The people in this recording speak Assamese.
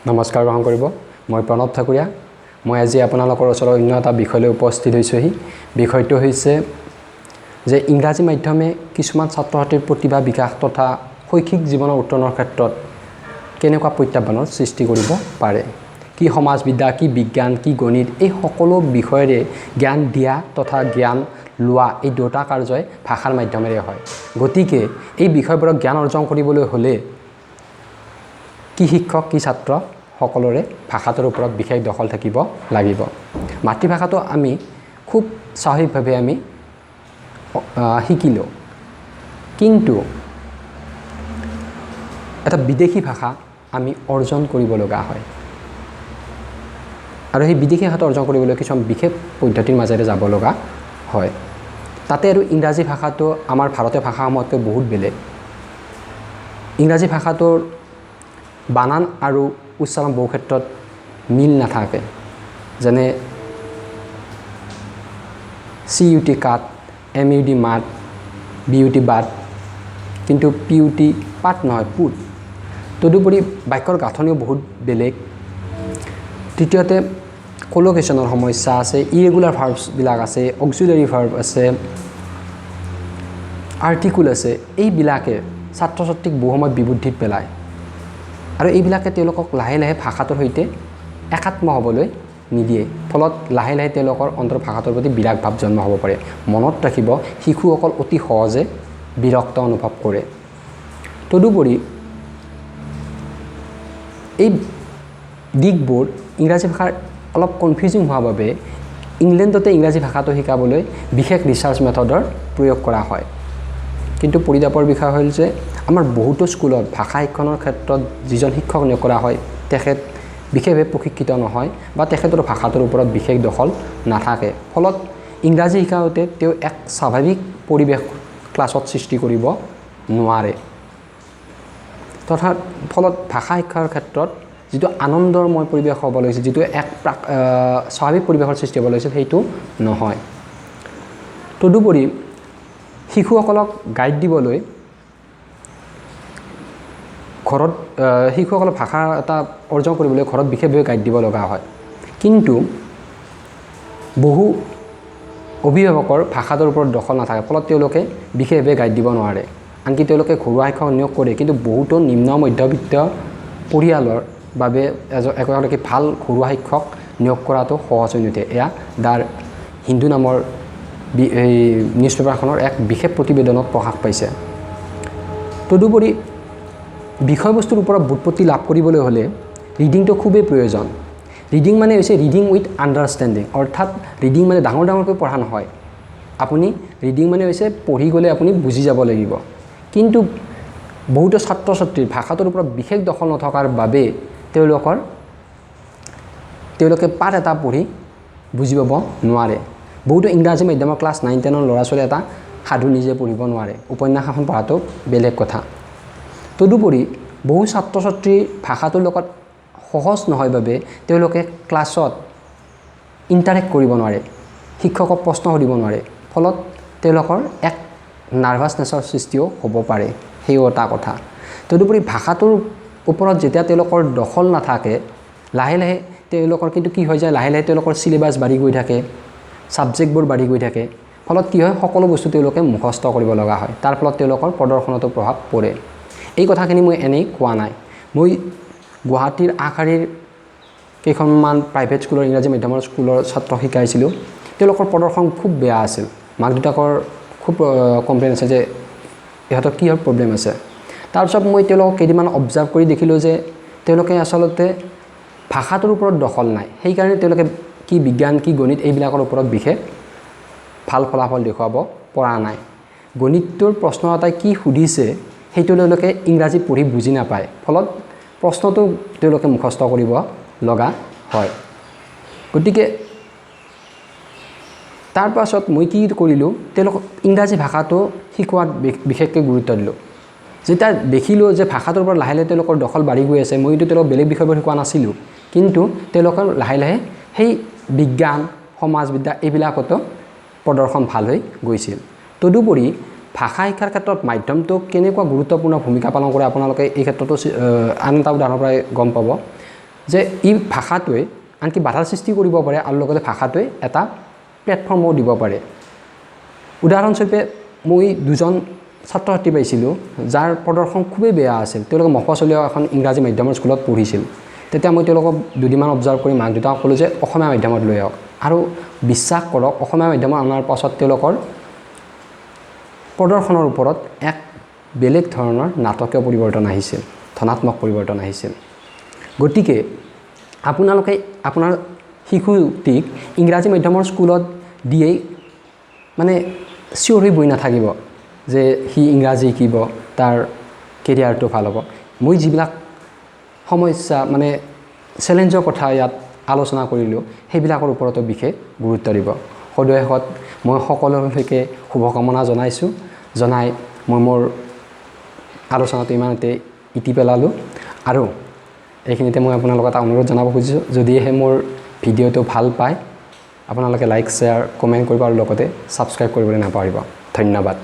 নমস্কাৰ গ্ৰহণ কৰিব। মই প্ৰণৱ ঠাকুৰীয়া। মই আজি আপোনালোকৰ ওচৰত অন্য এটা বিষয় লৈ উপস্থিত হৈছোঁহি। বিষয়টো হৈছে যে ইংৰাজী মাধ্যমে কিছুমান ছাত্ৰ ছাত্ৰীৰ প্ৰতিভা বিকাশ তথা শৈক্ষিক জীৱনৰ উত্তৰণৰ ক্ষেত্ৰত কেনেকুৱা প্ৰত্যাহ্বানৰ সৃষ্টি কৰিব পাৰে। কি সমাজবিদ্যা, কি বিজ্ঞান, কি গণিত, এই সকলো বিষয়েৰে জ্ঞান দিয়া তথা জ্ঞান লোৱা, এই দুটা কাৰ্যই ভাষাৰ মাধ্যমেৰে হয়। গতিকে এই বিষয়বোৰত জ্ঞান অৰ্জন কৰিবলৈ হ'লে কি শিক্ষক, কি ছাত্ৰ, সকলোৰে ভাষাটোৰ ওপৰত বিশেষ দখল থাকিব লাগিব। মাতৃভাষাটো আমি খুব স্বাভাৱিকভাৱে আমি শিকিলোঁ, কিন্তু এটা বিদেশী ভাষা আমি অৰ্জন কৰিব লগা হয় আৰু সেই বিদেশী ভাষাটো অৰ্জন কৰিবলৈ কিছুমান বিশেষ পদ্ধতিৰ মাজেৰে যাব লগা হয়। তাতে আৰু ইংৰাজী ভাষাটো আমাৰ ভাৰতীয় ভাষাসমূহতকৈ বহুত বেলেগ। ইংৰাজী ভাষাটোৰ বানান আৰু উচ্চাৰণ বহু ক্ষেত্ৰত মিল নাথাকে। যেনে CUT cut, MUD mud, BUT but, কিন্তু PUT পাত নহয়, পুত। তদুপৰি বাক্যৰ গাঁথনিও বহুত বেলেগ। তৃতীয়তে কলোকেশ্যনৰ সমস্যা আছে, ইৰেগুলাৰ ভাৰ্বছবিলাক আছে, অক্সিলাৰী ভাৰ্ব আছে, আৰ্টিকুল আছে। এইবিলাকে ছাত্ৰ ছাত্ৰীক বহু সময়ত বিবুদ্ধিত পেলায় আৰু এইবিলাকে তেওঁলোকক লাহে লাহে ভাষাটোৰ সৈতে একাত্ম হ'বলৈ নিদিয়ে। ফলত লাহে লাহে তেওঁলোকৰ অন্তৰত ভাষাটোৰ প্ৰতি বিৰাগ ভাৱ জন্ম হ'ব পাৰে। মনত ৰাখিব, শিশুসকল অতি সহজে বিৰক্ত অনুভৱ কৰে। তদুপৰি এই দিশবোৰ ইংৰাজী ভাষাৰ অলপ কনফিউজিং হোৱাৰ বাবে ইংলেণ্ডতে ইংৰাজী ভাষাটো শিকাবলৈ বিশেষ ৰিচাৰ্চ মেথডৰ প্ৰয়োগ কৰা হয়। কিন্তু পৰিতাপৰ বিষয় হ'ল যে আমাৰ বহুতো স্কুলত ভাষা শিক্ষণৰ ক্ষেত্ৰত যিজন শিক্ষক নিয়োগ কৰা হয়, তেখেত বিশেষভাৱে প্ৰশিক্ষিত নহয় বা তেখেতৰ ভাষাটোৰ ওপৰত বিশেষ দখল নাথাকে। ফলত ইংৰাজী শিকাওঁতে তেওঁ এক স্বাভাৱিক পৰিৱেশ ক্লাছত সৃষ্টি কৰিব নোৱাৰে, তথা ফলত ভাষা শিক্ষাৰ ক্ষেত্ৰত যিটো আনন্দময় পৰিৱেশ হ'ব লাগিছিল, যিটো এক স্বাভাৱিক পৰিৱেশৰ সৃষ্টি হ'ব লাগিছিল, সেইটো নহয়। তদুপৰি শিশুসকলক গাইড দিবলৈ ঘৰত, শিশুসকলক ভাষা এটা অৰ্জন কৰিবলৈ ঘৰত বিশেষভাৱে গাইড দিব লগা হয়। কিন্তু বহু অভিভাৱকৰ ভাষাটোৰ ওপৰত দখল নাথাকে, ফলত তেওঁলোকে বিশেষভাৱে গাইড দিব নোৱাৰে। আনকি তেওঁলোকে ঘৰুৱা শিক্ষক নিয়োগ কৰে, কিন্তু বহুতো নিম্ন মধ্যবিত্ত পৰিয়ালৰ বাবে এগৰাকী ভাল ঘৰুৱা শিক্ষক নিয়োগ কৰাটো সহজ হৈ নুঠে। এয়া the Hindu নামৰ এই নিউজ পেপাৰখনৰ এক বিশেষ প্ৰতিবেদনত প্ৰকাশ পাইছে। তদুপৰি বিষয়বস্তুৰ ওপৰত বুৎপত্তি লাভ কৰিবলৈ হ'লে ৰিডিংটো খুবেই প্ৰয়োজন। ৰিডিং মানে হৈছে ৰিডিং উইথ আণ্ডাৰষ্টেণ্ডিং, অৰ্থাৎ ৰিডিং মানে ডাঙৰ ডাঙৰকৈ পঢ়া নহয়। আপুনি ৰিডিং মানে হৈছে পঢ়ি গ'লে আপুনি বুজি যাব লাগিব। কিন্তু বহুতো ছাত্ৰ ছাত্ৰীৰ ভাষাটোৰ ওপৰত বিশেষ দখল নথকাৰ বাবে তেওঁলোকে পাঠ এটা পঢ়ি বুজি পাব নোৱাৰে। বহুতো ইংৰাজী মাধ্যমৰ ক্লাছ 9 10ৰ ল'ৰা ছোৱালী এটা সাধু নিজে পঢ়িব নোৱাৰে, উপন্যাস এখন পঢ়াটো বেলেগ কথা। তদুপৰি বহু ছাত্ৰ ছাত্ৰী ভাষাটোৰ লগত সহজ নহয় বাবে তেওঁলোকে ক্লাছত ইণ্টাৰেক্ট কৰিব নোৱাৰে, শিক্ষকক প্ৰশ্ন সুধিব নোৱাৰে। ফলত তেওঁলোকৰ এক নাৰ্ভাছনেছৰ সৃষ্টিও হ'ব পাৰে, সেয়াও এটা কথা। তদুপৰি ভাষাটোৰ ওপৰত যেতিয়া তেওঁলোকৰ দখল নাথাকে, লাহে লাহে তেওঁলোকৰ কিন্তু কি হৈ যায়, লাহে লাহে তেওঁলোকৰ চিলেবাছ বাঢ়ি গৈ থাকে, ছাবজেক্টবোৰ বাঢ়ি গৈ থাকে। ফলত কি হয়, সকলো বস্তু তেওঁলোকে মুখস্থ কৰিব লগা হয়। তাৰ ফলত তেওঁলোকৰ প্ৰদৰ্শনতো প্ৰভাৱ পৰে। এই কথাখিনি মই এনেই কোৱা নাই। মই গুৱাহাটীৰ আগশাৰীৰ কেইখনমান প্ৰাইভেট স্কুলৰ, ইংৰাজী মাধ্যমৰ স্কুলৰ ছাত্ৰ শিকাইছিলোঁ। তেওঁলোকৰ প্ৰদৰ্শন খুব বেয়া আছিল। মাক দেউতাকৰ খুব কমপ্লেইন আছে যে ইহঁতৰ কিহৰ প্ৰব্লেম আছে। তাৰপিছত মই তেওঁলোকক কেইদিনমান অবজাৰ্ভ কৰি দেখিলোঁ যে তেওঁলোকে আচলতে ভাষাটোৰ ওপৰত দখল নাই। সেইকাৰণে তেওঁলোকে কি বিজ্ঞান, কি গণিত, এইবিলাকৰ ওপৰত বিশেষ ভাল ফলাফল দেখুৱাব পৰা নাই। গণিতটোৰ প্ৰশ্ন এটাই কি সুধিছে, সেইটো তেওঁলোকে ইংৰাজী পঢ়ি বুজি নাপায়। ফলত প্ৰশ্নটো তেওঁলোকে মুখস্থ কৰিব লগা হয়। গতিকে তাৰপাছত মই কি কৰিলোঁ, তেওঁলোকক ইংৰাজী ভাষাটো শিকোৱাত বিশেষকৈ গুৰুত্ব দিলোঁ। যেতিয়া দেখিলোঁ যে ভাষাটোৰ ওপৰত লাহে লাহে তেওঁলোকৰ দখল বাঢ়ি গৈ আছে, মই কিন্তু তেওঁলোকক বেলেগ বিষয়বোৰ শিকোৱা নাছিলোঁ, কিন্তু তেওঁলোকৰ লাহে লাহে সেই বিজ্ঞান, সমাজবিদ্যা এইবিলাকতো প্ৰদৰ্শন ভাল হৈ গৈছিল। তদুপৰি ভাষা শিক্ষাৰ ক্ষেত্ৰত মাধ্যমটো কেনেকুৱা গুৰুত্বপূৰ্ণ ভূমিকা পালন কৰে, আপোনালোকে এই ক্ষেত্ৰতো আন এটা উদাহৰণৰ পৰাই গম পাব। যে ই ভাষাটোৱে আনকি বাধাৰ সৃষ্টি কৰিব পাৰে আৰু লগতে ভাষাটোৱে এটা প্লেটফৰ্মো দিব পাৰে। উদাহৰণস্বৰূপে মই দুজন ছাত্ৰ ছাত্ৰী পাইছিলোঁ যাৰ প্ৰদৰ্শন খুবেই বেয়া আছিল। তেওঁলোকে মফচলীয় এখন ইংৰাজী মাধ্যমৰ স্কুলত পঢ়িছিল। তেতিয়া মই তেওঁলোকক দুদিনমান অবজাৰ্ভ কৰি মাক দেউতাকক ক'লোঁ যে অসমীয়া মাধ্যমত লৈ আহক, আৰু বিশ্বাস কৰক অসমীয়া মাধ্যমত অনাৰ পাছত তেওঁলোকৰ প্ৰদৰ্শনৰ ওপৰত এক বেলেগ ধৰণৰ নাটকীয় পৰিৱৰ্তন আহিছিল, ধনাত্মক পৰিৱৰ্তন আহিছিল। গতিকে আপোনালোকে আপোনাৰ শিশুটিক ইংৰাজী মাধ্যমৰ স্কুলত দিয়েই মানে চিঞৰি হৈ বহি নাথাকিব যে সি ইংৰাজী শিকিব, তাৰ কেৰিয়াৰটো ভাল হ'ব। মই যিবিলাক সমস্যা মানে চেলেঞ্জৰ কথা ইয়াত আলোচনা কৰিলোঁ, সেইবিলাকৰ ওপৰতো বিশেষ গুৰুত্ব দিব। সদৌ শেষত মই সকলোলৈকে শুভকামনা জনাইছোঁ, জনাই মই মোৰ আলোচনাটো ইমানতে ইতি পেলালোঁ। আৰু এইখিনিতে মই আপোনালোকক এটা অনুৰোধ জনাব খুজিছোঁ, যদিহে মোৰ ভিডিঅ'টো ভাল পায় আপোনালোকে লাইক, শ্বেয়াৰ, কমেণ্ট কৰিব আৰু লগতে ছাবস্ক্ৰাইব কৰিবলৈ নাপাহৰিব। ধন্যবাদ।